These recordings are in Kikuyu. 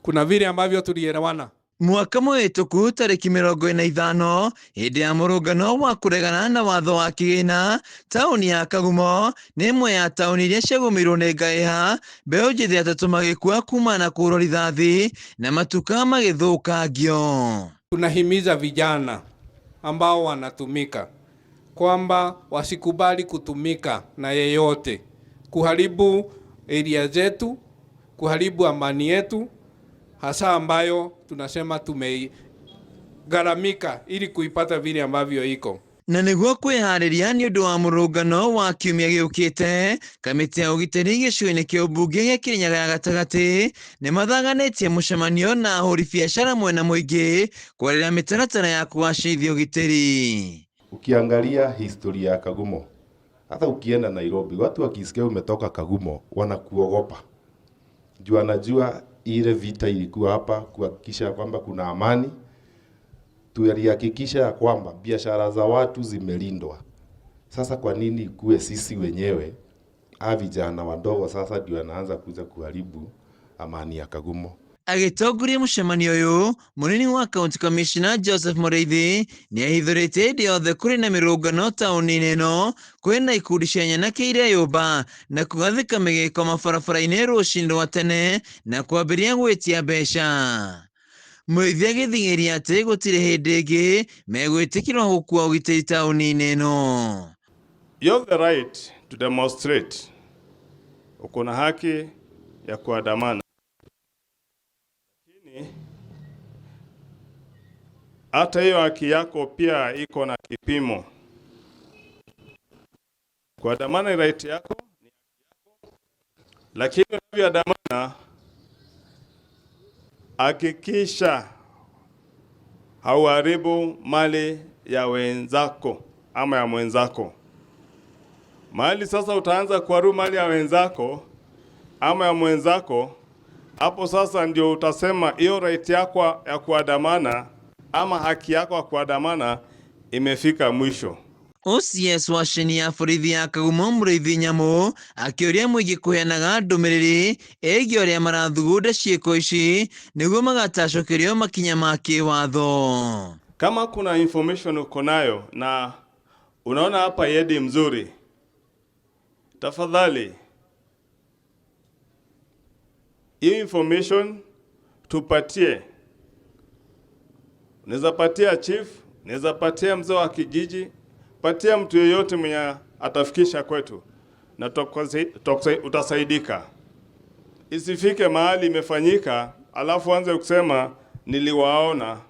Kuna vile ambavyo tulielewana. Mwaka mũhĩtũku tarĩki 45 hĩndĩ ya mũrũngano wa kũregana na watho wa kĩgĩna, taũni ya Kagumo nĩ ĩmwe ya taũni iria ciagũmĩirwo nĩ ngaĩha, mbeũ njĩthĩ atatũ magĩkua kumana na kũhũrwo rithathi na matuka magĩthũkangio. Tunahimiza vijana ambao wanatumika kwamba wasikubali kutumika na yeyote kuharibu area zetu, kuharibu amani yetu, hasa ambayo tunasema tumegharamika ili kuipata vile ambavyo iko. Na nĩguo kwĩharĩria nĩ ũndũ wa mũrũngano wa kiumia gĩũkĩte, kamĩtĩ ya ũgitĩri gĩcigo-inĩ kĩa ũmbunge gĩa Kĩrĩnyaga ya gatagatĩ nĩ mathaganĩtie mũcemanio na ahũri biacara mwena mũingĩ kwarĩrĩria mĩtaratara ya kũgacĩrithia ũgitĩri. Ukiangalia historia ya Kagumo, hata ukienda Nairobi, watu wakisikia umetoka Kagumo wanakuogopa juu anajua ile vita ilikuwa hapa kuhakikisha kwamba kuna amani. Tulihakikisha ya kwamba biashara za watu zimelindwa. Sasa kwa nini ikuwe sisi wenyewe a vijana wadogo sasa ndio wanaanza kuja kuharibu amani ya Kagumo? Agĩtongoria mũcemanio ũyũ, mũnini wa County Commissioner Joseph Mũrĩithi nĩ ahithũrĩtie hĩndĩ yothe kũrĩ na mĩrũngano taũni-inĩ ĩno kwĩna ikundi cia nyanake ireyũmba na kũgathĩka mĩgĩko mabarabara-inĩ rũcinĩ rwa tene na kwambĩrĩria gwĩtia mbeca. Mũrĩithi agĩthing'ĩria atĩ gũtirĩ hĩndĩ ĩngĩ megwĩtĩkĩrwo gũkua ũgitĩri taũni-inĩ ĩno. You have the right to demonstrate. Uko na haki ya kuandamana. Lakini hata hiyo haki yako pia iko na kipimo. Kuandamana ni right yako, ni haki yako, lakini unavyoandamana hakikisha hauharibu mali ya wenzako ama ya mwenzako. Mahali sasa utaanza kuharibu mali ya wenzako ama ya mwenzako, hapo sasa ndio utasema hiyo right yako ya kuandamana ama haki yako ya kuandamana imefika mwisho. OCS wa ceni ya borithi ya Kagumo Mũrĩithi Nyamũ akĩũria mũingĩ kũheanaga ndũmĩrĩri ĩgiĩ arĩa marathugunda ciĩko ici nĩguo magatacũkĩrio makinya ma kĩwatho. Kama kuna information uko nayo na unaona hapa yedi mzuri, tafadhali hiyo information tupatie. Unaweza patia chief, unaweza patia mzee wa kijiji, patia mtu yeyote mwenye atafikisha kwetu na utasaidika. Isifike mahali imefanyika alafu anze kusema niliwaona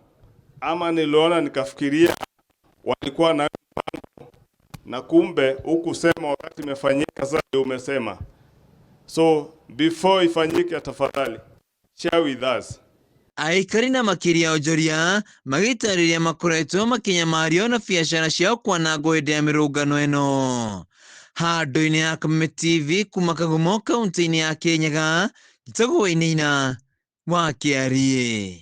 ama niliona nikafikiria walikuwa na mpango, na kumbe hukusema wakati imefanyika, sasa ndio umesema. So before ifanyike, tafadhali share with us. Aikari na makĩria onjoria magĩtarĩria makoretwo makĩnyamario na biacara ciao kwanangwo hĩndĩ ya mĩrũngano ĩno. Handũ-inĩ ya Kameme TV kuma Kagumo kaunti-inĩ ya Kĩrĩnyaga, njĩtagwo Wainaina wa Kĩariĩ.